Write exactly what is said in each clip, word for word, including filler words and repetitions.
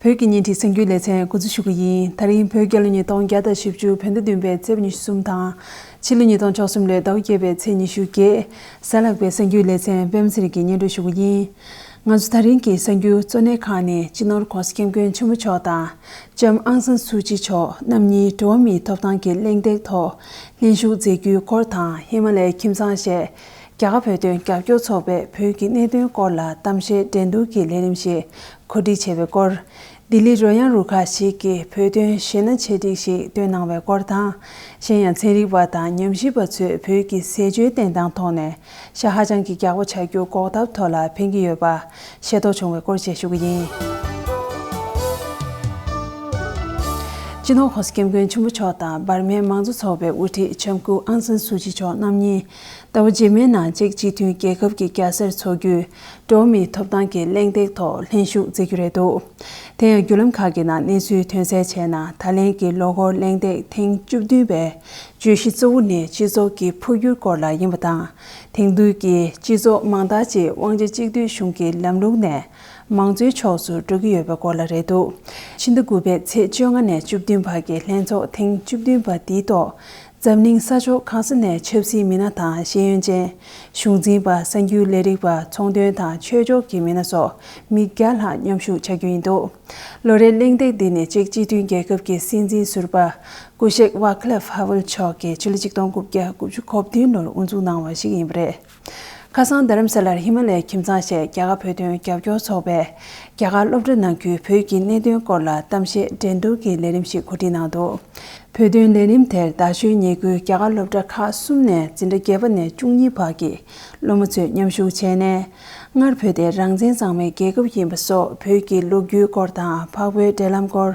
བོད་ཀྱི་བརྙན་འཕྲིན་གསར་འགྱུར་ལེ་ཚན་འགོ་འཛུགས་ཞུ་གི་ཡིན། ད་རིང་བོད་རྒྱལ་ལོ་ཉིས་སྟོང་བརྒྱ་དང་བཞི་བཅུ། བོད་ཟླ་བདུན་པའི་ཚེས་ཉི་ཤུ་གསུམ་དང་། ཕྱི་ལོ་ཉིས་སྟོང་བཅུ་གསུམ་ལོའི་ཟླ་བ་བརྒྱད་པའི་ཚེས་ཉི་ཤུ་བརྒྱད། གཟའ་ལྷག་པའི་གསར་འགྱུར་ལེ་ཚན་པད་མ་ཚེ་རིང་གིས་སྙན་སྒྲོན་ཞུ་གི་ཡིན། ང་ཚོ་ད་རིང་གི་གསར་འགྱུར་གཙོ་གནད་ཁག་ནི། སྤྱི་ནོར་༧གོང་ས་༧སྐྱབས་མགོན་ཆེན་པོ་མཆོག་དང་ལྕམ་ཨང་སན་སུའུ་ཅི་མཆོག་རྣམ་གཉིས་འགྲོ་བ་མིའི་ཐོབ་ཐང་གི་གླེང་སྟེགས་ཐོག་ལྷན་ཞུགས་མཛད་རྒྱུའི་སྐོར་དང་། ཧི་མ་ལ་ཡའི་ཁྱིམ་ཚང་ཞེས་རྒྱ་གར་བོད་དོན་རྒྱབ་སྐྱོར་ཚོགས་པས་བོད་ཀྱི་གནད་དོན་སྐོར་ལ་གཏམ་བཤད་འགྲན་བསྡུར་གྱི་ལས་རིམ་ཞིག་གོ་སྒྲིག་བྱས་པའི་སྐོར། ལྡི་ལི་རོལ་དབྱངས་རུ་ཁག་ཞིག་གིས་བོད་དོན་གཞས་སྣ་ཆེད་སྒྲིག་ཞིག་བཏོན་གནང་བའི་སྐོར་དང་། གཞན་ཡང་ཚན་རིག་པ་དང་ཉམས་ཞིབ་པ་ཚོས་བོད་ཀྱི་ཟས་བཅུད་བསྟེན་སྟངས་ཐོག་ནས་ཤ་ཧ་ཅང་གི་རྒྱགས་པ་ཆགས་རྒྱུ་འགོག་ཐབས་ཐོག་ལ་ཕན་གྱི་ཡོད་པ་ཤེས་རྟོགས་བྱུང་བའི་སྐོར་བཅས་ཞུ་གི་ཡིན། སྤྱི་ནོར་༧གོང་ས་༧སྐྱབས་མགོན་ཆེན་པོ་མཆོག་དང་འབར་མའི་མང་གཙོ་ཚོགས་པའི་དབུ་ཁྲིད་ལྕམ་སྐུ་ཨང་སན་སུའུ་ཅི་མཆོག་རྣམ་གཉིས་ཟླ་བ་རྗེས་མའི་ནང་ཅེཀ་སྤྱི་མཐུན་རྒྱལ་ཁབ་ཀྱི་རྒྱལ་སར་འཚོགས་རྒྱུའི་འགྲོ་བ་མིའི་ཐོབ་ཐང་གི་གླེང་སྟེགས་ཐོག་ལྷན་ཞུགས་མཛད་རྒྱུ་རེད་འདུག་དེ་ཡང་བརྒྱུད་ལམ་ཁག་གི་ནང་གནས་ཚུལ་ཐོན་གསལ་བྱས་ན། ད་ལན་གྱི་ལོ་འཁོར་གླེང་སྟེགས་ཐེངས་བཅུ་བདུན་པའི་བརྗོད་གཞི་གཙོ་བོ་ནི་སྤྱི་ཚོགས་ཀྱི་འཕོ་འགྱུར་སྐོར་ལ་ཡིན་པ་དང་། དེང་དུས་ཀྱི་སྤྱི་ཚོགས་མང་དག་ཅིག་དབང་ཆ་གཅིག་སྡུད་གཞུང་གི་ལམ་ལུགས་ནས་མང་གཙོའི་ཕྱོགས་སུ་འགྲོ་གི་ཡོད་པའི་སྐོར་ལ་རེད་འདུག་ཕྱི་ཟླ་དགུ་པའི་ཚེས་བཅོ་ལྔ་ནས་བཅུ་བདུན་བར་གྱི་ལྷན་ཚོགས་ཐེངས་བཅུ་བདུན་པ་འདིའི་ཐོག་འཛམ་གླིང་ས་ཕྱོགས་གང་ས་ནས་ཆབ་སྲིད་མི་སྣ་དང་ཤེས་ཡོན་ཅན། གཞུང་འཛིན་པ། གསར་འགྱུར་ལས་རིགས་པ། ཚོང་དོན་དང་ཆོས་ཕྱོགས་ཀྱི་མི་སྣ་སོགས་མི་བརྒྱ་ལྷག་མཉམ་ཞུགས་བྱ་རྒྱུ་ཡིན་འདུག་ལོ་རེའི་གླེང་སྟེགས་འདི་ནི་ཅེཀ་སྤྱི་མཐུན་རྒྱལ་ཁབ་ཀྱི་སྲིད་འཛིན་ཟུར་པ་སྐུ་གཤེགས་ཝཱ་ཀླེབ་ཧ་ཝེལ་མཆོག་གིས་ཕྱི་ལོ་ཆིག་སྟོང་དགུ་བརྒྱ་དགུ་བཅུ་གོ་བདུན་ལོར་དབུ་འཛུགས་གནང་བ་ཞིག་ཡིན་པ་རེད། ཁ་སང་རྡ་རམ་ས་ལར་ཧི་མ་ལ་ཡའི་ཁྱིམ་ཚང་ཞེས་རྒྱ་གར་བོད་དོན་རྒྱབ་སྐྱོར་ཚོགས་པས་རྒྱ་གར་སློབ་གྲྭ་ནང་ཁུལ་བོད་ཀྱི་གནད་དོན་སྐོར་ལ་གཏམ་བཤད་འགྲན་བསྡུར་གྱི་ལས་རིམ་ཞིག་གོ་སྒྲིག་གནང་འདུག་བོད་དོན་ལས་རིམ་དེར་རྡ་ཤོད་ཉེ་ཁུལ་རྒྱ་གར་སློབ་གྲྭ་ཁག་གསུམ་ནས་འཛིན་གྲྭ་བརྒྱད་པ་ནས་བཅུ་གཉིས་བར་གྱི་སློབ་མ་ཚོས་མཉམ་ཞུགས་བྱས་ནས། སྔར་བོད་དེ་རང་བཙན་གཙང་མའི་རྒྱལ་ཁབ་ཡིན་པ་སོགས་བོད་ཀྱི་ལོ་རྒྱུས་སྐོར་དང་། འཕགས་བོད་འབྲེལ་ལམ་སྐོར།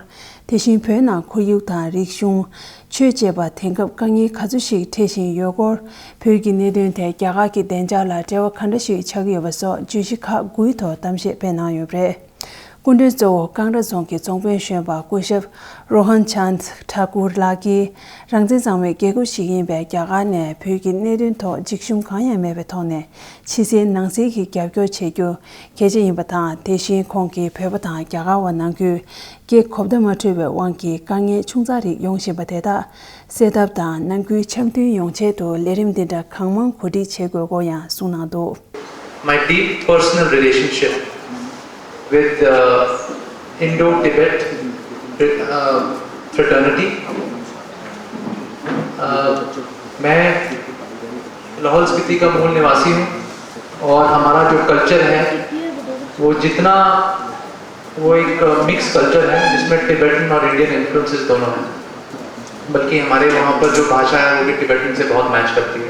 དེ་བཞིན་བོད་ནང་ཁོར་ཡུག་དང་རིག་གཞུང་། ཆོས་བཅས་པ་དེང་སྐབས་དཀའ་ངལ་ག་ཚོད་ཞིག་འཕྲད་བཞིན་ཡོད་སྐོར། བོད་ཀྱི་གནད་དོན་དེ་རྒྱ་གར་གྱི་བདེ་འཇགས་ལ་འབྲེལ་བ་ག་འདྲ་ཞིག་ཆགས་ཀྱི་ཡོད་པ་སོགས་བརྗོད་གཞི་ཁག་དགུའི་ཐོག་གཏམ་བཤད་སྤེལ་གནང་ཡོད་པ་རེད། སྐུ་མགྲོན་གཙོ་བོ་ཀང་ར་རྫོང་གི་རྫོང་དཔོན་གཞོན་པ་སྐུ་ཞབས་རོ་ཧན་ཆཱནད་ཐ་ཀུར་ལགས་ཀྱིས། རང་བཙན་གཙང་མའི་རྒྱལ་ཁབ་ཞིག་ཡིན་པའི་རྒྱ་གར་ནས་བོད་ཀྱི་གནད་དོན་ཐོག་འཇིགས་ཞུམ་གང་ཡང་མེད་པའི་ཐོག་ནས་ཕྱི་གསལ་ནང་གསལ་གྱི་རྒྱབ་སྐྱོར་བྱེད་རྒྱུ་གལ་ཆེ་ཡིན་པ་དང་། དེ་བཞིན་ཁོང་གིས་བོད་པ་དང་རྒྱ་གར་བ་ནང་ཁུལ་སྐད་གོ་བརྡ་མ་འཕྲོད་པའི་དབང་གིས་དཀའ་ངལ་ཆུང་ཙག་རིགས་ཡོང་བཞིན་པ་དེ་དག་སེལ་ཐབས་དང་། ནང་ཁུལ་འཆམ་མཐུན་ཡོང་ཆེད་དུ་ལས་རིམ་འདི་འདྲ་གང་མང་གོ་སྒྲིག་བྱེད་དགོས་སྐོར་ཡང་གསུངས་གནང་འདུག My deep personal relationship with the Indo-Tibet uh, fraternity. Uh, मैं लाहौल स्पीति का मूल निवासी हूँ और हमारा जो कल्चर है वो जितना वो एक मिक्स कल्चर है जिसमें टिबेटन और इंडियन इन्फ्लुएंसेस दोनों हैं। बल्कि हमारे वहाँ पर जो भाषा है वो भी टिबेटन से बहुत मैच करती है।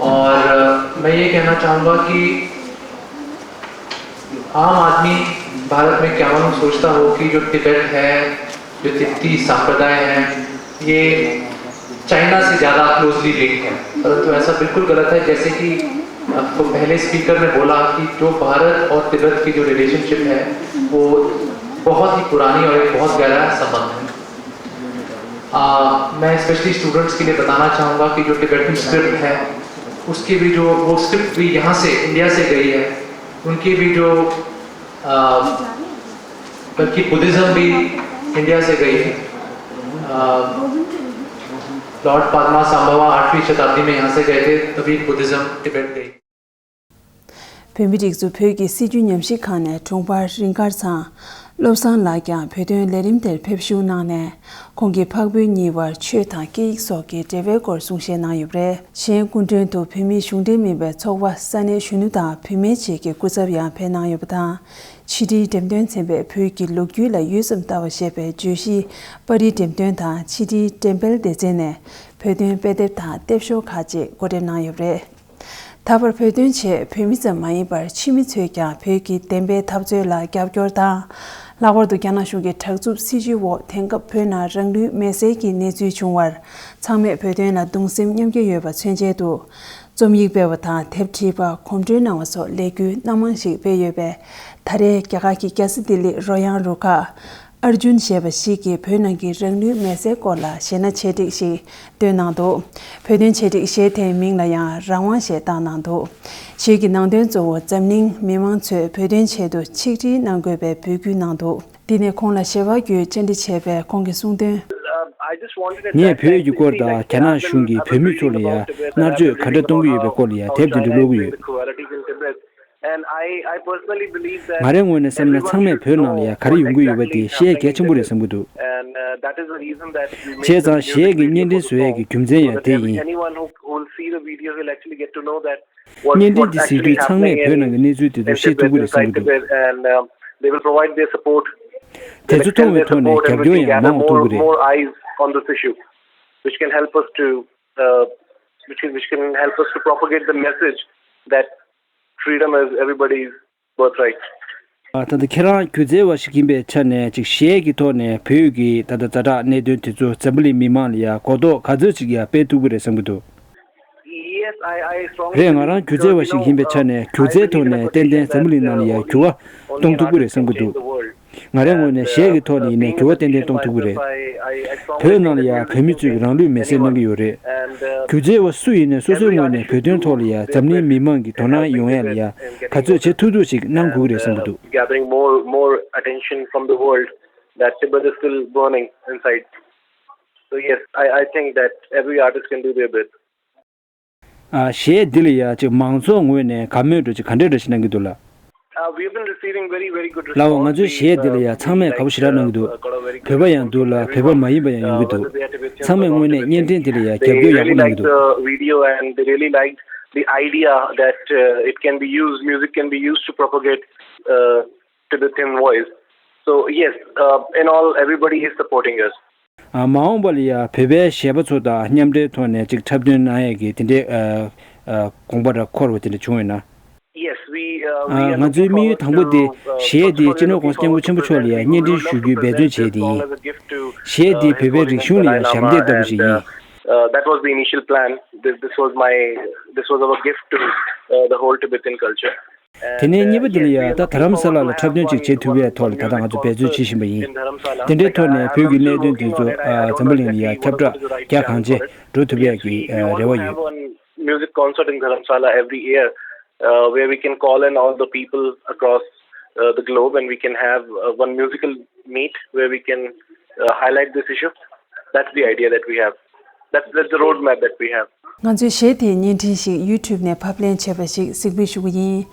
और अ, मैं ये कहना चाहूँगा कि आम आदमी भारत में क्या मालूम सोचता हो कि जो तिब्बत है, जो तिब्बती संप्रदाय है, ये चाइना से ज़्यादा क्लोजली लिंक है, परंतु ऐसा बिल्कुल गलत है। जैसे कि आपको पहले स्पीकर ने बोला कि जो भारत और तिब्बत की जो रिलेशनशिप है वो बहुत ही पुरानी और एक बहुत गहरा संबंध है। आ, मैं स्पेशली स्टूडेंट्स के लिए बताना चाहूँगा कि जो टिबेटन स्क्रिप्ट है उसके भी जो वो स्क्रिप्ट भी यहाँ से इंडिया से गई है, उनकी भी जो आ, बल्कि बुद्धिज़्म भी इंडिया से गई है। आ, लॉर्ड पद्मा संभवा आठवीं शताब्दी में यहाँ से गए थे, तभी बुद्धिज़्म टिबेट गई। བོད་མིའི་སྒྲིག་འཛུགས་བོད་ཀྱི་སྲིད་བྱུས་ཉམས་ཞིབ་ཁང་ནས་དྲུང་འཕར་རིང་དཀར་ཚང་བློ་བཟང་ལགས་ཀྱང་བོད་དོན་ལས་རིམ་དེར་ཕེབས་ཞུགས་གནང་ནས། ཁོང་གིས་འཕགས་བོད་གཉིས་བར་ཆོས་དང་སྐད་ཡིག་སོགས་ཀྱི་འབྲེལ་བའི་སྐོར་གསུང་བཤད་གནང་ཡོད་པ་རེད། གཞན་སྐུ་མགྲོན་དུ་བོད་མིའི་གཞུང་འབྲེལ་མིན་པའི་ཚོགས་པ། ས་གནས་གཞོན་ནུ་དང་བུད་མེད་བཅས་ཀྱི་སྐུ་ཚབ་ཡང་ཕེབས་གནང་ཡོད་པ་དང་། ཕྱི་དྲིལ་འགྲེམས་སྟོན་ཚན་པས་བོད་ཀྱི་ལོ་རྒྱུས་ལ་ཡུད་ཙམ་ལྟ་བ་ཞེས་པའི་བརྗོད་གཞིའི་པར་རིས་འགྲེམས་སྟོན་དང་། ཕྱི་དྲིལ་འགྲེམས་སྤེལ་སྡེ་ཚན་ནས་བོད་དོན་དཔེ་དེབ་དང་དེབ་ཤོག་ཁག་ཅིག་འགོ་འགྲེམས་གནང་ཡོད་པ་རེད། ད་བར་བོད་དོན་ཆེད་བོད་མི་ཙམ་མ་ཡིན་པར་ཕྱི་མི་ཚོས་ཀྱང་བོད་ཀྱི་བདེན་པའི་འཐབ་རྩོད་ལ་རྒྱབ་སྐྱོར་དང་། ལྷག་པར་དུ་རྒྱ་ནག་གཞུང་གི་དྲག་རྩུབ་སྲིད་བྱུས་འོག་དེང་སྐབས་བོད་ནང་རང་ལུས་མེར་སྲེག་གི་གནས་ཚུལ་བྱུང་བར་ཚང་མས་བོད་དོན་ལ་གདུང་སེམས་མཉམ་སྐྱེད་ཡོད་པ་མཚོན་ཆེད་དུ། རྩོམ་ཡིག་སྤེལ་བ་དང་དེབ་བྲིས་པ། གོམ་བགྲོད་གནང་བ་སོགས་ལས་འགུལ་སྣ་མང་ཞིག་སྤེལ་ཡོད་པས། ད་རེས་རྒྱ་གར་གྱི་རྒྱལ་ས་ལྡི་ལི་རོལ་དབྱངས་རུ་ཁག་ཨར་ཇུན་ཞེས་པ་ཞིག་གིས་བོད་ནང་གི་རང་ལུས་མེར་སྲེག་སྐོར་ལ་གཞས་སྣ་ཆེད་སྒྲིག་ཞིག་བཏོན་གནང་འདུག་བོད་དོན་ཆེད་སྒྲིག་གཞས་དེའི་མིང་ལ་ཡང་རང་དབང་ཞེས་བཏགས་གནང་འདུག་གཞས་ཀྱི་ནང་དོན་གཙོ་བོ་འཛམ་གླིང་མི་མང་ཚོས་བོད་དོན་ཆེད་དུ་ཆིག་སྒྲིལ་གནང་དགོས་པའི་འབོད་སྐུལ་གནང་འདུག་འདི་ནས་ཁོང་ལ་ཞལ་པར་བརྒྱུད་བཅར་འདྲི་བྱས་པས་ཁོང་གིས་གསུངས་དོན། ངས་བོད་ཀྱི་སྐོར་དང་རྒྱ་ནག་གཞུང་གིས་བོད་མི་ཚོ་ལ་ཡང་མནར་གཅོད་ག་འདྲ་གཏོང་གི་ཡོད་པའི་སྐོར་ལ་ཡང་དེབ་དེ་འདྲ་ཀློག་གི་ཡོད། ང་རའི་ངོས་ནས་བསམ་ན་ཚང་མས་བོད་ནང་ལ་ཡང་ག་རེ་ཡོང་གི་ཡོད་པ་དེ་ཤེས་ཡ་གལ་ཆེན་པོ་རེད་བསམ་གྱི་འདུག་བྱས་ཙང་གཞས་ཀྱི་བརྙན་འཕྲིན་བཟོ་ཡས་ཀྱི་རྒྱུ་མཚན་ཡང་དེ་ཡིན། བརྙན་འཕྲིན་འདི་གཟིགས་དུས་ཚང་མས་བོད་ནང་གི་གནས་ཚུལ་དེ་ཚོ་ཤེས་ཐུབ་ཀྱི་རེད་བསམ་གྱི་འདུག་དེ་ཚོ་མཐོང་བའི་ཐོག་ནས་རྒྱབ་སྐྱོར་ཡང་མང་བ་ཐོབ་ཀྱི་རེད། Which can help us to propagate the message that freedom is everybody's birthright. ད་ལྟ་ཁྱེད་རང་སྒྱུ་རྩལ་བ་ཞིག་ཡིན་པའི་ཆ་ནས་ཅིག་གཞས་ཀྱི་ཐོག་ནས་བོད་ཀྱི་ད་ལྟ་ཛ་དྲག་གནད་དོན་དེ་ཚོ་འཛམ་བུ་གླིང་མི་མང་ལ་ཡང་གོ་རྟོགས་ག་ཚོད་ཅིག་ཡང་སྤེལ་ཐུབ་ཀྱི་རེད་བསམ་གྱི་འདུག་རེད། ང་རང་སྒྱུ་རྩལ་བ་ཞིག་ཡིན་པའི་ཆ་ནས་སྒྱུ་རྩལ་ཐོག་ནས་ཏན་ཏན་འཛམ་བུ་གླིང་ནང་ལ་ཡང་འགྱུར་བ་གཏོང་ཐུབ་ཀྱི་རེད་བསམ་གྱི་འདུག་ང་རའི་ངོས་ནས་གཞས་ཀྱི་ཐོག་ནས་ཡིན་ནའི་འགྱུར་བ་ཏན་ཏན་གཏོང་ཐུབ་ཀྱི་རེད། བོད་ནང་ལ་ཡང་བོད་མི་ཚོས་རང་ལུས་མེར་སྲེག་གནང་གི་ཡོད་རེད། སྒྱུ་རྩལ་བ་སུ་ཡིན་ནའི་སོ་སོའི་ངོས་ནས་བོད་དོན་ཐོག་ལ་ཡང་འཛམ་གླིང་མི་མང་གི་དོ་སྣང་ཡོང་ཡ་ལ་ཡང་ག་ཚོད་བྱེད་ཐུབ་ཐུབ་ཅིག་གནང་དགོས་ཀྱི་རེད་བསམ་གྱི་འདུག Gathering more, more attention from the world that Tibet is still burning inside. So yes, I, I think that every artist can do their bit. ཨ། གཞས་འདི་ལ་ཡ་ཅིག་མང་ཚོགས་ངོས་ནས་དགའ་མོས་འདྲ་ཅིག་ག་འདྲ་འདྲ་ཞིག་གནང་གི་འདུག་ལགས། Uh, we have been receiving very, very good response. ལགས་འོ། ང་ཚོའི་གཞས་འདི་ལ་ཡ་ཚང་མས་དགའ་པོ་ཞེ་དྲག་གནང་གི་འདུག་བོད་པ་ཡང་འདུག་ལ་བོད་པ་མ་ཡིན་པ་ཡང་ཡོང་གི་འདུག་ཚང་མས་དངོས་གནས་བརྙན་འཕྲིན་འདི་ལ་ཡ་རྒྱབ་སྐྱོར་ཡག་པོ་གནང་གི་འདུག They really liked the video and they really liked the idea that uh, it can be used, music can be used to propagate uh, Tibetan voice. So yes, uh, in all, everybody is supporting us. ཨ། མ་འོངས་པ་ལ་ཡ་བོད་པའི་གཞས་པ་ཚོ་དང་མཉམ་འབྲེལ་ཐོག་ནས་ཅིག་འཁྲབ་སྟོན་གནང་ཡས་ཀྱི་དེ་འདྲའི་ཨ་ཨ་དགོངས་པ་འདྲ་འཁོར་བ་དེ་འདྲ་བྱུང་ཡོད་ན། Yes, we, uh, we ཨ། are ང་ཚོའི་དམིགས་ཡུལ་དང་པོ་དེ་གཞས་འདི་སྤྱི་ནོར་༸གོང་ས་༸སྐྱབས་མགོན་ཆེན་པོ་མཆོག་ལ་ཡ་བརྙན་འཕྲིན་ཞུ་རྒྱུའི་འབད་བརྩོན་བྱས་ཏེ་ཡིན། གཞས་འདི་བོད་པའི་རིག་གཞུང་ལ་ཡ་ཞབས་འདེགས་ལྟ་བུ་ཞིག་ཡིན། Uh, that was the initial plan. This, this was my, this was our gift to uh, the whole Tibetan culture. དེ་ནས་གཉིས་པ་དེ་ལ་ཡ་ད་རྡ་རམ་ས་ལ་ལ་འཁྲབ་སྟོན་ཅིག་བྱེད་ཐུབ་པའི་ཐོག་ལ་ད་ལྟ་ང་ཚོ་འབད་རྩོལ་བྱེད་བཞིན་པ་ཡིན། དེ་འདྲའི་ཐོག་ནས་བོད་ཀྱི་གནད་དོན་དེ་ཚོ་ཨ་འཛམ་བུ་གླིང་ལ་ཡ་ཁྱབ་བསྒྲགས་རྒྱ་གང་ཆེ་འགྲོ་ཐུབ་ཡས་ཀྱི་ཨ་རེ་བ་ཡོད། One music concert in Dharamsala every year, uh, where we can call in all the people across uh, the globe and we can have uh, one musical meet where we can uh, highlight this issue. That's the idea that we have. That's, that's the roadmap that we have. ང་ཚོས་གཞས་དེའི་བརྙན་འཕྲིན་ཞིག་ཡུ་ཊུབ་ནས་ཕབ་ལེན་བྱས་པ་ཞིག་གཟིགས་འབུལ་ཞུ་གི་ཡིན།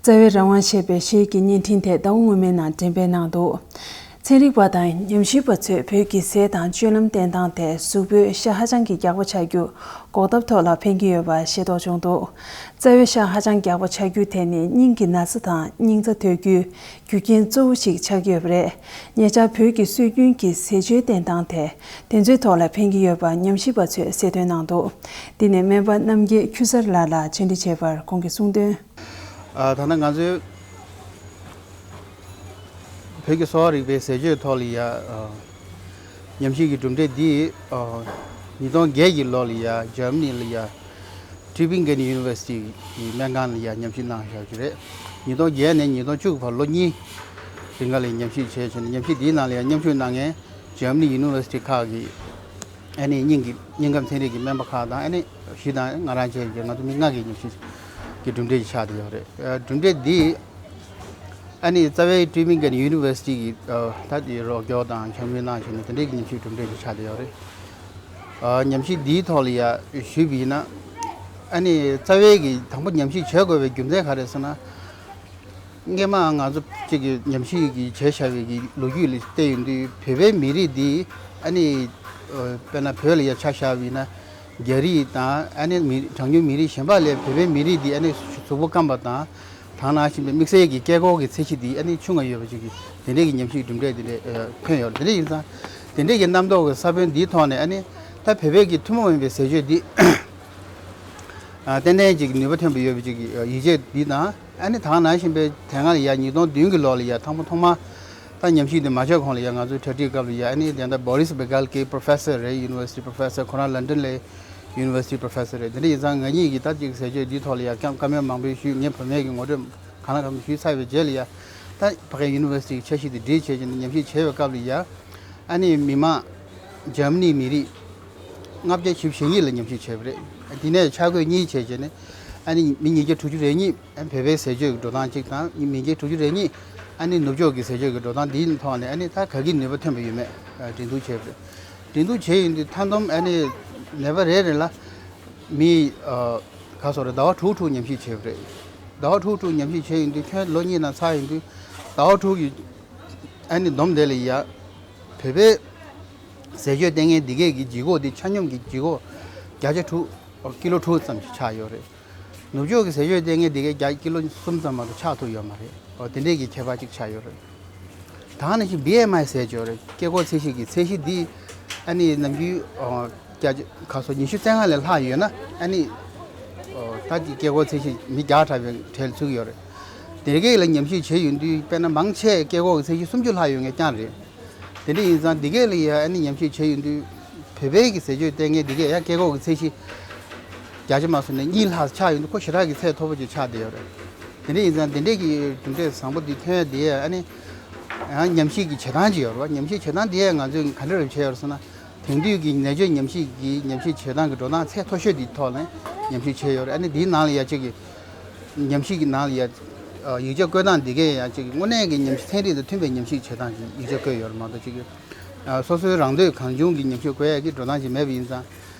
རྩ་བའི་རང་དབང་ཞེས་པའི་ཤོས་ཀྱི་བརྙན་འཕྲིན་དེ་ཟླ་བ་སྔོན་མའི་ནང་འགྲེམས་སྤེལ་གནང་འདུག། ཚན་རིག་པ་དང་ཉམས་ཞིབ་པ་ཚོས་བོད་ཀྱི་ཟས་དང་སྤྱོད་ལམ་བསྟེན་སྟངས་ཐད་གཟུགས་པོའི་ཤ་ཧ་ཅང་གི་རྒྱགས་པ་ཆགས་རྒྱུ་འགོག་ཐབས་ཐོག་ལ་ཕན་གྱི་ཡོད་པ་ཤེས་རྟོགས་བྱུང་འདུག། རྩ་བའི་ཤ་ཧ་ཅང་རྒྱགས་པ་ཆགས་རྒྱུ་དེ་ནི་སྙིང་གི་ན་ཚ་དང་སྙིང་རྩ་དོད་རྒྱུའི་རྒྱུ་རྐྱེན་གཙོ་བོ་ཞིག་ཆགས་ཀྱི་ཡོད་པ་རེད། ཉེ་ཆར་བོད་ཀྱི་སྲོལ་རྒྱུན་གྱི་ཟས་སྤྱོད་བསྟེན་སྟངས་ཐད་དེ་ཚོའི་ཐོག་ལ་ཕན་གྱི་ཡོད་པ་ཉམས་ཞིབ་པ་ཚོས་གསལ་སྟོན་གནང་འདུག། འདི་ནས་སྨན་པ་རྣམ་རྒྱལ་ཆུ་གསར་ལགས་ལ་བཅར་འདྲི་བྱས་པར་ཁོང་གིས་གསུངས་དོན། ཨ། ད་ལྟ་ང་ཚོའི་བོད་ཀྱི་གསོ་བ་རིག་པའི་ཟས་སྤྱོད་ཐོག་ལ་ཡ། ཨ། ཉམས་ཞིབ་ཀྱི་གྲུབ་འབྲས་འདི། ཨ། ཉིས་སྟོང་བརྒྱད་ཀྱི་ལོ་ལ་ཡ་འཇར་མ་ནི་ལ་ཡ་Tübingen University གི་སྨན་ཁང་ལ་ཡ་ཉམས་ཞིབ་གནང་བཞག་རྒྱུ་རེད། ཉིས་སྟོང་བརྒྱད་ནས་ཉིས་སྟོང་བཅུ་གི་བར་ལོ་གཉིས་རིང་ག་ལ་ཉམས་ཞིབ་བྱས་བྱས་ནས་ཉམས་ཞིབ་འདིའི་ནང་ལ་ཡ་མཉམ་ཞུགས་གནང་མཁན་འཇར་མ་ནི་University ཁག་གི་ཨ་ནི་སྙིང་གི་སྙིང་ཁམས་ཚན་རིག་གི་སྨན་པ་ཁག་དང་ཨ་ནི་གཞི་དང་ང་རང་བཅས་ཀྱི་ང་ཚོ་མི་ལྔ་གིས་ཉམས་ཞིབ་ཀྱི་གྲུབ་འབྲས་ཤིག་ཆགས་བསྡད་ཡོད་རེད། ཨ། གྲུབ་འབྲས་འདི་ཨ་ནི་རྩ་བའི་Tübingen University གི་ཨ། ད་དེ་རོགས་སྐྱོར་དང་འཆར་འབུལ་གནང་བྱས་ནས་དེ་འདྲའི་གི་ཉམས་ཞིབ་གྲུབ་འབྲས་ཤིག་ཆགས་བསྡད་ཡོད་རེད། ཨ། ཉམས་ཞིབ་འདིའི་ཐོག་ལ་ཡ་ཞུས་པ་ཡིན་ན། ཨ་ནི་རྩ་བའི་གི་དང་པོ་ཉམས་ཞིབ་བྱེད་དགོས་པའི་རྒྱུ་མཚན་ག་རེ་ཟེར་ན། སྔོན་མ་ང་ཚོ་གཅིག་གི་ཉམས་ཞིབ་ཀྱི་བྱས་བཞག་པའི་གི་ལོ་རྒྱུས་ལ་བལྟས་ཡོང་དུས་བོད་པའི་མི་རིགས་འདི་ཨ་ནི། ཨ། དཔེར་ན་བོད་ལ་ཡ་ཆ་བཞག་པ་ཡིན་ན་རྒྱ་རིགས་དང་ཨ་ནི་མི་གྲངས་ཉུང་མི་རིགས་གཞན་པ་ལས་བོད་པའི་མི་རིགས་འདི་ཨ་ནི་གཟུགས་པོ་སྐམ་པ་དང་དང་ནང་བཞིན་པའི་དམིགས་བསལ་གྱི་སྐྱེ་འགོག་གི་ཚད་གཞི་འདི་ཨ་ནི་ཆུང་བ་ཡོད་པ་ཅིག་གི་དེ་འདྲའི་གི་ཉམས་ཞིབ་གྲུབ་འབྲས་དེ་འདྲས་ཐོན་ཡོད་རེད། དེ་འདྲ་ཡིན་ཙང་དེ་འདྲའི་གི་རྣམ་རྟོག་གི་ས་བོན་འདིའི་ཐོག་ནས་ཨ་ནི་ད་བོད་པའི་གི་ཐུན་མོང་མིན་པའི་ཟས་སྤྱོད་འདི། ཨ། ཏན་ཏན་ཅིག་ནུས་པ་ཐོན་པ་ཡོད་པ་ཅིག་གི་ཡིད་ཆེས་འདི་དང་ཨ་ནི་དེ་ནང་བཞིན་པའི་དེ་སྔ་ལ་ཡ་ཉིས་སྟོང་བདུན་གི་ལོ་ལ་ཡ་ཐེངས་མ་ཐོག་མ་ད་ཉམས་ཞིབ་འདི་མ་བྱས་གོང་ལ་ཡ་ང་ཚོའི་གྲ་སྒྲིག་སྐབས་ལ་ཡ་ཨ་ནི་དེ་འདྲ་Boris Begalkey Professor རེད། University Professor ཁོ་རང་ལན་ཌན་ལ་University Professor རེད། དེ་འདྲ་ཡིན་ཙང་ང་གཉིས་ཀྱིས་ད་ཅིག་ཟས་སྤྱོད་འདིའི་ཐོག་ལ་ཡ་བཀའ་བཀའ་མོལ་མང་པོ་ཞུས། ངས་བུད་མེད་ཀྱི་ངོ་སྤྲོད་གང་ལ་གང་འཚམ་ཞུས་ཚར་བའི་རྗེས་ལ་ཡ་ད་ཕ་གིའི་University གི་འཆར་གཞི་དེ་སྒྲིག་བྱས་བྱས་ནས་ཉམས་ཞིབ་བྱས་པའི་སྐབས་ལ་ཡ་ཨ་ནི་མི་མང་འཇར་མ་ནིའི་མི་རིགས་ལྔ་བརྒྱ་བཞི་བཅུ་ཞེ་གཉིས་ལ་ཉམས་ཞིབ་བྱས་པ་རེད། དེ་ནས་ཆ་བགོས་གཉིས་བྱས་བྱས་ནས་ཨ་ནི་མི་ཉིས་བརྒྱ་དྲུག་ཅུ་རེ་གཉིས་བོད་པའི་ཟས་སྤྱོད་ཀྱི་འགྲོ་སྟངས་གཅིག་དང་མི་ཉིས་བརྒྱ་དྲུག་ཅུ་རེ་གཉིས་ཨ་ནི་ནུབ་ཕྱོགས་ཀྱི་ཟས་སྤྱོད་ཀྱི་འགྲོ་སྟངས་འདིའི་ཐོག་ནས་ཨ་ནི་ད་ག་གི་ནུས་པ་ཐོན་པ་ཡོད་མེད་འགྲན་བསྡུར་བྱས་པ་རེད། འགྲན་བསྡུར་བྱས་ཡོང་དུས་མཐའ་བསྡོམས་ཨ་ནི་ནད་པ་རེ་རེ་ལ་མི་ཨ་ག་སོགས་རེ་ཟླ་བ་དྲུག་དྲུག་ཉམས་ཞིབ་བྱས་པ་རེད། ཟླ་བ་དྲུག་དྲུག་ཉམས་ཞིབ་བྱས་ཡོང་དུས་ཁྱོན་ལོ་གཉིས་ནང་ཚར་ཡོང་དུས་ཟླ་བ་དྲུག་གི་ཨ་ནི་བསྡོམས་དེ་ལ་ཡ་བོད་པའི་ཟས་སྤྱོད་ལྟས་ངན་འདི་གས་ཀྱི་ལྗིད་ཁོག་འདི་ཆ་སྙོམས་ཀྱི་ལྗིད་ཁོག་བརྒྱ་ཆ་དྲུག་ཀི་ལོ་དྲུག་ཙམ་ཞིག་ཆགས་ཡོད་རེད། ནུབ་ཕྱོགས་ཀྱི་ཟས་སྤྱོད་ལྟས་ངན་འདི་གས་བརྒྱ་ཀི་ལོ་གསུམ་ཙམ་མ་གཏོགས་ཆགས་ཐུབ་ཡོད་མ་རེད། འོ་དེ་འདྲས་ཀྱི་ཁྱད་པར་ཅིག་ཆགས་ཡོད་རེད། ད་ནང་བཞིན་བི་ཨེམ་ཨའི་ཟེར་གྱི་ཡོད་རེད། སྐྱེ་འགོག་ཚད་གཞི་གི་ཚད་གཞི་འདི་ཨ་ནི་ནམ་རྒྱུན་ཨོ་བརྒྱ་ཆ་ག་སོ་ཉི་ཤུ་རྩ་ལྔ་ལས་ལྷག་ཡོད་ན་ཨ་ནི་ཨོ་ད་ཀྱི་སྐྱེ་འགོག་ཚད་གཞི་མི་བརྒྱ་ཕྲག་པའི་གྲས་ལ་ཚུད་ཀྱི་ཡོད་རེད། དེ་གས་ལ་ཉམས་ཞིབ་བྱས་ཡོང་དུས་དཔེར་ན་མང་ཆེ་སྐྱེ་འགོག་གི་ཚད་གཞི་སུམ་ཅུ་ལྷག་ཡོད་མཁན་རྐྱང་རེད། དེ་འདྲ་ཡིན་ཙང་འདི་གས་ལ་ཡ་ཨ་ནི་ཉམས་ཞིབ་བྱས་ཡོང་དུས་བོད་པའི་གི་ཟས་སྤྱོད་ལྟས་ངན་འདི་གས་ཡང་སྐྱེ་འགོག་གི་ཚད་གཞི་བརྒྱ་ཆ་མ་སོང་ནས་གཉིས་ལྷག་ཆགས་ཡོང་དུས་ཁོ་ཞེ་དྲག་གི་ཚད་མཐོ་པོ་ཅིག་ཆགས་བསྡད་ཡོད་རེད། དེ་འདྲ་ཡིན་ཙང་འདི་འདྲས་ཀྱི་གྲུབ་འབྲས་བཟང་པོ་འདི་ཐོན་ཡ་འདི་ཡ་ཨ་ནི་ཡང་ཉམས་ཞིབ་ཀྱི་བྱེད་སྟངས་ཅིག་ཡོད་རེད་བ། ཉམས་ཞིབ་བྱེད་སྟངས་འདི་ཡ་ང་ཚོས་ག་འདྲ་རེ་བྱས་ཡོད་རེད་ཟེར་ན། དེང་དུས་ཀྱི་ནད་བཅོས་ཉམས་ཞིབ་ཀྱི་ཉམས་ཞིབ་བྱེད་སྟངས་ཀྱི་འགྲོ་སྟངས་ཚད་མཐོ་ཤོས་འདིའི་ཐོག་ནས་ཉམས་ཞིབ་བྱས་ཡོད་རེད། ཨ་ནི་འདིའི་ནང་ལ་ཡ་གཅིག་གི་ཉམས་ཞིབ་ཀྱི་ནང་ལ་ཡ་ཡིག་ཆ་བཀོད་སྟངས་འདི་གས་ཡ་གཅིག་གི་དངོས་གནས་ཀྱི་ཉམས་ཞིབ་ཚན་རིག་དང་མཐུན་པའི་ཉམས་ཞིབ་བྱེད་སྟངས་ཀྱི་ཡིག་ཆ་བཀོད་ཡོད་རེད་མ་གཏོགས་གཅིག་གི་སོ་སོའི་རང་འདོད་གང་བྱུང་གི་ཉམས་ཞིབ་བཀོད་ཡ་གི་འགྲོ་སྟངས་ཅིག་མེད་པ་ཡིན་ཙང་།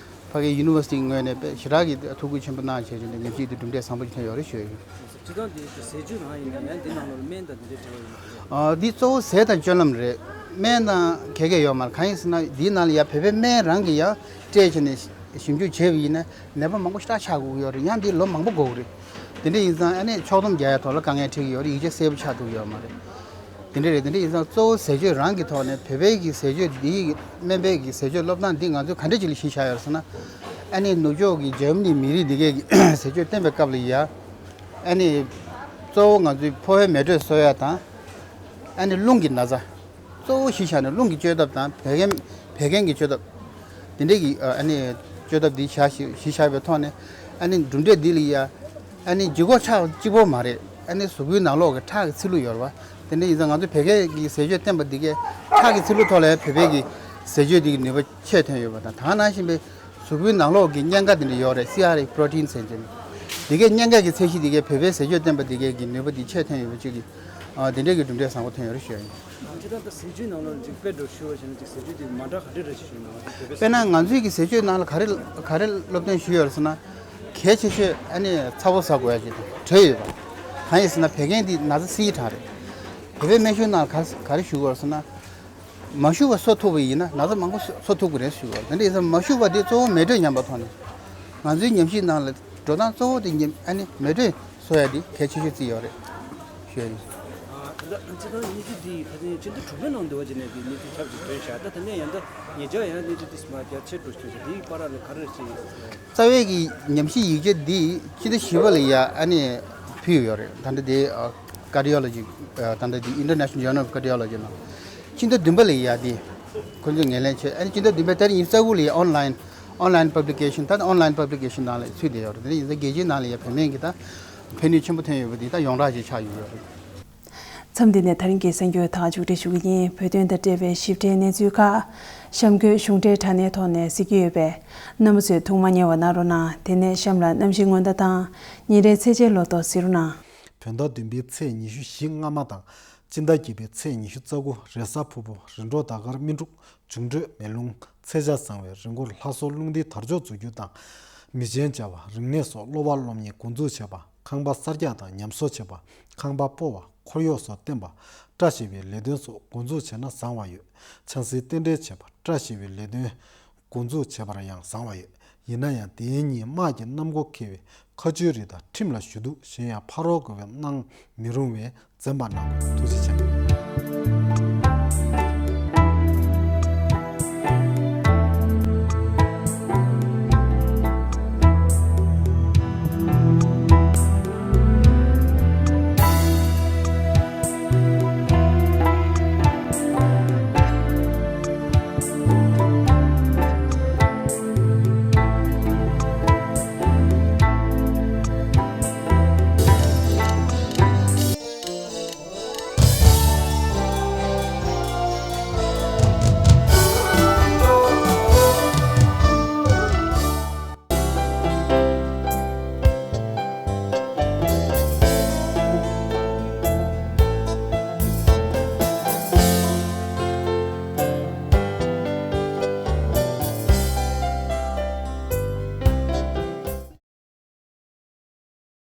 ཕ་གིའི་University ངོས་ནས་དཔེ་ཞེ་དྲག་གི་ཐུགས་ཁུར་ཆེན་པོ་གནང་བྱས་བྱས་ནས་ཉམས་ཞིབ་དེ་གྲུབ་འབྲས་བཟང་པོ་ཞིག་ཐོན་ཡོད་རེད་ཞུ་ཡ་ཡིན། སྤྱིར་བཏང་དེ་ཟས་བཅུད་ནང་ཡིན་ན་ཡང་འདི་ནང་ལོགས་ལ་སྨན་དང་དེ་འདྲའི་འབྲེལ་བ་ཡོད་མ་རེད། ཨ། འདི་གཙོ་བོ་ཟས་དང་སྤྱོད་ལམ་རེད། སྨན་དང་ག་གེ་ཡོད་མ་རེད། གང་ཡིན་ཟེར་ན་འདིའི་ནང་ལ་ཡ་བོད་པའི་སྨན་རང་གིས་ཡང་སྤྲད་བྱས་ནས་ཞིབ་འཇུག་བྱས་པ་ཡིན་ན་ནད་པ་མང་པོ་ཞེ་དྲག་ཆགས་དགོས་ཀྱི་ཡོད་རེད། ཡང་འདི་ལོ་མང་པོ་འགོར་གྱི་རེད། དེ་འདྲ་ཡིན་ཙང་ཨ་ནི་ཕྱོགས་སྡོམ་རྒྱག་ཡ་ཐོག་ལ་དཀའ་ངལ་འཕྲད་ཀྱི་ཡོད་རེད། ཡིག་ཆ་གསལ་པོ་ཆགས་ཐུབ་ཀྱི་ཡོད་མ་རེད། དེ་འདྲ་རེད། དེ་འདྲ་ཡིན་ཙང་གཙོ་བོ་ཟས་སྤྱོད་རང་གི་ཐོག་ནས་བོད་པའི་གི་ཟས་སྤྱོད་འདི་སྨན་པའི་གི་ཟས་སྤྱོད་སློབ་སྟངས་འདི་ང་ཚོས་ག་འདྲ་ཅིག་ལ་གཞི་བཞག་ཡོད་ཟེར་ན། ཨ་ནི་ནུབ་ཕྱོགས་ཀྱི་འཇར་མ་ནི་མི་རིགས་འདི་གས་ཀྱི་ཟས་སྤྱོད་བསྟེན་པའི་སྐབས་ལ་ཡ། ཨ་ནི་གཙོ་བོ་ང་ཚོའི་ཕོ་བའི་མེ་དྲོད་གསོ་ཡ་དང་། ཨ་ནི་རླུང་གི་ན་ཚ། གཙོ་བོ་གཞི་བཞག་ནས་རླུང་གི་བཅོས་ཐབས་དང་བད་ཀན་བད་ཀན་གྱི་བཅོས་ཐབས། དེ་འདྲས་ཀྱི་ཨ་ནི་བཅོས་ཐབས་འདི་བཞག་གཞི་བཞག་པའི་ཐོག་ནས་ཨ་ནི་གྲུབ་འབྲས་འདི་ལ་ཡ། ཨ་ནི་ལྗིད་ཁོག་ཆགས་གཅིག་པོ་མ་རེད། ཨ་ནི་གཟུགས་པོའི་ནང་ལོགས་ཀྱི་ཁྲག་གི་ཚིལ་ལུ་ཡོད་རེད་བ། དེ་འདྲ་ཡིན་ཙང་ང་ཚོ་བད་ཀན་གྱི་ཟས་སྤྱོད་བསྟེན་པ་འདི་གས་ཁྲག་གི་ཚིལ་ལུ་ཐོག་ལ་བོད་པའི་གི་ཟས་སྤྱོད་འདི་གི་ནུས་པ་ཆེ་ཐོན་ཡོད་པ་དང་ད་ག་ནང་བཞིན་པའི་གཟུགས་པོའི་ནང་ལོགས་ཀྱི་གཉན་ཁ་འདི་འདྲ་ཡོད་རེད། སི་ཨར་ཨེ་པྲོ་ཊིན་ཟེར་འདི་འདི་གས་གཉན་ཁ་གི་ཚད་གཞི་འདི་གས་བོད་པའི་ཟས་སྤྱོད་བསྟེན་པ་འདི་གས་ཀྱི་ནུས་པ་འདི་ཆེ་ཐོན་ཡོད་པ་ཅིག་གི་ཨ་དེ་འདྲས་ཀྱི་གྲུབ་འབྲས་བཟང་པོ་ཐོན་ཡོད་རེད་ཞུ་ཡ་ཡིན། ཁྱེད་རང་ད་ཟས་བཅུད་ནང་ལོགས་ཅིག་དཔེ་འགྲོ་ཞུ་བ་བྱས་ན་ཅིག་ཟས་བཅུད་དེ་མ་འདྲ་ག་འདྲས་རེད་ཞུ་ཡ་ཡིན། དཔེར་ན་ང་ཚོའི་གི་ཟས་བཅུད་ནང་ལ་ག་རེ་ག་རེ་སློབ་སྟོན་ཞུས་ཡོད་རེད་ཟེར་ན། གལ་ཆེ་ཤོས་ཨ་ནི་ཚ་བོ་ཟ་དགོས་ཡ་ཅིག་དང་དྲོད་ཡོད་པ། གང་ཡིན་ཟེར་ན་བད་ཀན་འདི་ན་ཚ་སི་ཡི་གྲངས་རེད། བོད་པའི་སྨན་གཞུང་ནང་ག་ག་རེ་ཞུ་དགོས་ཟེར་ན། མ་ཞུ་བ་གསོ་ཐུབ་པ་ཡིན་ན་ན་ཚ་མང་པོ་གསོ་གསོ་ཐུབ་ཀྱི་རེད་ཞུ་དགོས། དེ་འདྲ་ཡིན་ཙང་མ་ཞུ་བ་དེ་གཙོ་བོ་མེ་དྲོད་ཉམས་པ་ཐོག་ནས། ང་ཚོའི་ཉམས་ཞིབ་ནང་ལ་འགྲོ་སྟངས་གཙོ་བོ་དེ་ཉམས་ཨ་ནི་མེ་དྲོད་གསོ་ཡ་དེ་གལ་ཆེ་ཤོས་བརྩིས་ཡོད་རེད་ཞུ་ཡ་ཡིན། ད་ལྟ་ང་ཚོ་ད་སྙན་ཞུ་འདི་ད་ཐེངས་ཕྱི་ཟླ་དྲུག་པའི་ནང་འདི་བ་ཅི་ནས་འདི་སྙན་ཞུ་ཁྱབ་ཅིག་ཐོན་ཤག་ད་ད་ནས་ཡང་ད་ཉེ་ཆར་ཡང་སྙན་ཞུ་འདི་སི་མ་རྒྱ་ཆེ་འགྲོ་ཤོག་ཅིག་འདིའི་བར་ལ་ག་རེ་ཞིག་རྩ་བའི་གི་ཉམས་ཞིབ་ཡིག་ཆ་འདི་ཕྱི་ཟླ་བཞི་པ་ལ་ཡ་ཨ་ནི་ཕུལ་ཡོད་རེད། ད་ལྟ་དེ་Cardiology ད་ལྟ་དེ་International Journal of Cardiology ནང་ཕྱི་ཟླ་བདུན་པ་ལ་ཡ་དེ་ཁོ་ཚོས་ངོས་ལེན་བྱས། ཨ་ནི་ཕྱི་ཟླ་བདུན་པའི་ཏ་རིག་ཉི་ཤུ་རྩ་དགུ་ལ་ཡ་online online publication ད་online publication ནང་ལ་ཚུད་བསྡད་ཡོད་རེད། དེ་ཡིན་ཙང་རྒྱལ་སྤྱིའི་ནང་ལ་ཡ་བོད་སྨན་གྱི་ད་ཕན་ནུས་ཆེན་པོ་ཐོན་ཡོད་པ་དེ་ད་ཡོངས་གྲགས་ཅིག་ཆགས་ཡོད་རེད། མཚམས་འདི་ནས་ད་རིང་གི་གསར་འགྱུར་ད་མཇུག་སྒྲིལ་ཞུ་གི་ཡིན། བོད་དོན་དང་འབྲེལ་བའི་ཞིབ་ཕྲའི་གནས་ཚུལ་ཁག་གཤམ་འཁོད་གཞུང་འབྲེལ་དྲ་གནས་ཐོག་ནས་གཟིགས་ཀྱི་ཡོད་པས། རྣམ་པ་ཚོས་ཐུགས་མ་ཉེས་པ་གནང་རོགས་གནང་། དེ་ནས་གཤམ་ལ་གནམ་གཤིས་སྔོན་བརྡ་དང་ཉིན་རེའི་ཚེས་ཆའི་ལོ་ཐོ་གཟིགས་རོགས་གནང་། བོད་ཟླ་བདུན་པའི་ཚེས་ཉི་ཤུ་བཞི་སྔ་མ་དང་། སྤྱི་ཟླ་བརྒྱད་པའི་ཚེས་ཉི་ཤུ་རྩ་དགུ་རེས་གཟའ་ཕུར་བུ། རིམ་གྲོ་ཟླ་སྐར་སྨིན་དྲུག་འབྱུང་འཕྲོད་མེ་རླུང་། ཚེས་ཆ་བཟང་བའི་རི་མགོར་ལྷ་སྲུང་རླུང་རྟའི་དར་ལྕོག་འཛུགས་རྒྱུ་དང་། མི་ཆེན་བྱ་བ། རིག་གནས་སོགས་སློབ་པ་སློབ་གཉེར་འགོ་འཛུགས་བྱེད་པ། ཁང་པ་གསར་རྒྱག་དང་ཉམས་གསོ་བྱེད་པ། ཁང་པ་སྤོ་བ། འཁོར་གཡོག་སོགས་བསྟེན་པ། བཀྲ་ཤིས་པའི་ལས་དོན་སོགས་འགོ་འཛུགས་བྱས་ན་བཟང་བ་ཡོད། ཆང་སའི་རྟེན་འབྲེལ་བྱེད་པ། བཀྲ་ཤིས་པའི་ལས་དོན་འགོ་འཛུགས་བྱེད་པར་ཡང་བཟང་བ་ཡོད། ཡིན་ན་ཡང་དེའི་ཉིན་དམག་གི་གནམ་སྒོ་འཁེལ་བའི་ཁ་ཆུའི་རི་དྭགས་ཁྲིམས་ལ་ཞུ་གཏུག་གཞན་ཡང་ཕ་རོལ་དགོས་པའི་གནང་མི་རུང་བས་འཛེམ་པ་གནང་དགོས། ཐུགས་རྗེ་ཆེ།